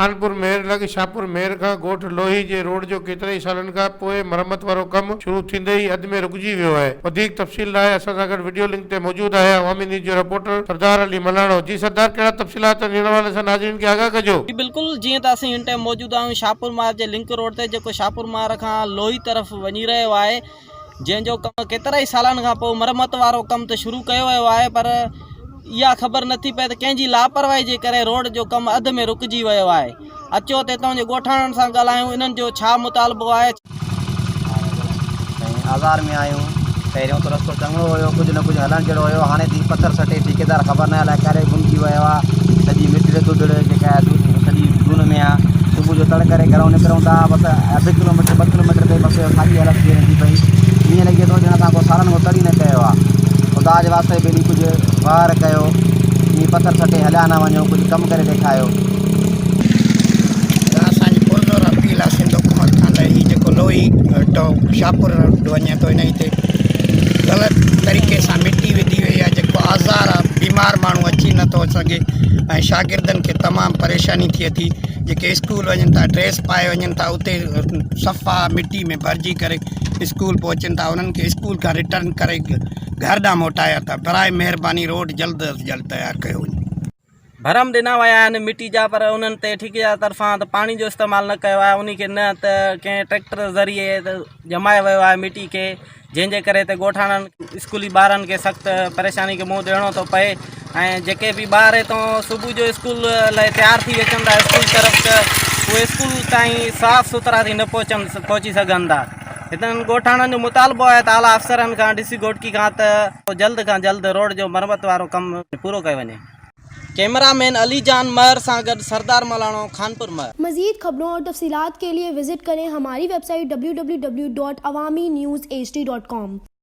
خانپور مهر لڳ شاهپور مهر کان ڳوٺ لوهي جي روڊ جو ڪيترائي سالن کان پوء مرمت وارو ڪم شروع ٿيندي ئي اڌ ۾ رڪجي ويو آهي. وڌيڪ تفصيل لاء اسان سان گڏ وڊيو لنڪ تي موجود آهي عوامي نيوز جو رپورٽر سردار علي ملاڻو جي سردار ڪهڙا تفصيلات آهن ان حوالي سان ناظرين کي آگاهه ڪجو. جي بلڪل جيئن ته اسين هن ٽائيم موجود آهيون شاهپور مهر جي لنڪ روڊ تي جيڪو شاهپور مهر کان لوهي طرف وڃي رهيو آهي جنهن جو ڪم ڪيترائي سالن کان پوء مرمت وارو ڪم ته شروع ڪيو ويو آهي پر اها خبر نٿي پئي ته ڪنهن جي لاپرواهي جي ڪري روڊ جو ڪم اڌ ۾ رڪجي ويو آهي اچو ته هتان جي ڳوٺاڻن سان ڳالهايون انهن جو ڇا مطالبو آهي. سائين آزار ۾ آهيون پهريون ته رستو چڱو هيو ڪجهه نه ڪجهه هلڻ جهڙو هيو هاڻي ته هي پٿر سٽي ٺيڪيدار خبر ناهي الائي ڪاڏي گم ٿي ويو آهي سڄي مٽي ڌوڌڙ جيڪا آهي سڄي دون ۾ آهي صبح جو تڙ ڪري گهرئون نڪرون ٿا بس اڌ ڪلو ميٽر ٻه ڪلو ميٽر تي بس ساڳي حالت ٿي وڃي ٿي پئي ائين لڳي ٿو ڄڻ اسان ڪو سالن کان تڙ ئي نه ڪيو آهي خدا جي واسطي ٻيلي ڪجهه واهر ڪيو ائين پٿر سٽي هليا نه وڃو ڪجهه ڪم ڪري ڏيکايو. اسان جي پرزور اپيل آهي سنڌ حڪومت کان ته هي جيڪو لوهي ٽو شاهپور روڊ وڃي ٿو انهي تي غلط طريقي سان مٽي وڌي وئي آهي جيڪو آزار آهي بيمار ماڻهو اچي نٿو سگهي ۽ شاگردن کي تمام پريشاني ٿئي ٿي جيڪي اسڪول وڃن ٿا ڊريس پائي وڃن ٿا اتي صفا مٽي ۾ ڀرجي ڪري اسڪول پهچن ٿا انهن کي اسڪول کان ريٽرن ڪري گهر ڏانهن موٽايا ٿا برائي مهرباني روڊ جلد از جلد تيار ڪيو وڃي. ڀرم ڏنا ويا آهن مٽي جا پر انهن تي ٺيڪيدار طرفان ته پاڻي جو استعمال نه ڪيو آهي انهي کي نه ته ڪنهن ٽريڪٽر ذريعي ڄمايو ويو آهي مٽي کي جنهن جي ڪري هتي ڳوٺاڻن اسڪولي ٻارن کي سخت پريشاني کي منهن ڏيڻو ٿو پئي ۽ جيڪي به ٻار هتان صبح جو اسڪول لاء تيار ٿي اچن ٿا اسڪول طرف ته اهي اسڪول تائين صاف سٿرا ٿي نه پهچن پهچي سگهن ٿا هتن ڳوٺاڻن جو مطالبو آهي ته اعليٰ افسرن کان ڊي سي گهوٽڪي کان ته جلد کان جلد روڊ جو مرمت وارو ڪم پورو ڪيو وڃي. ڪئميرا مين علي جان مهر سان گڏ سردار ملاڻو خانپور مهر. مزيد خبرون اور تفصيلات کے لئے وزٽ کریں ہماری web site www.awamiNewsHD.com.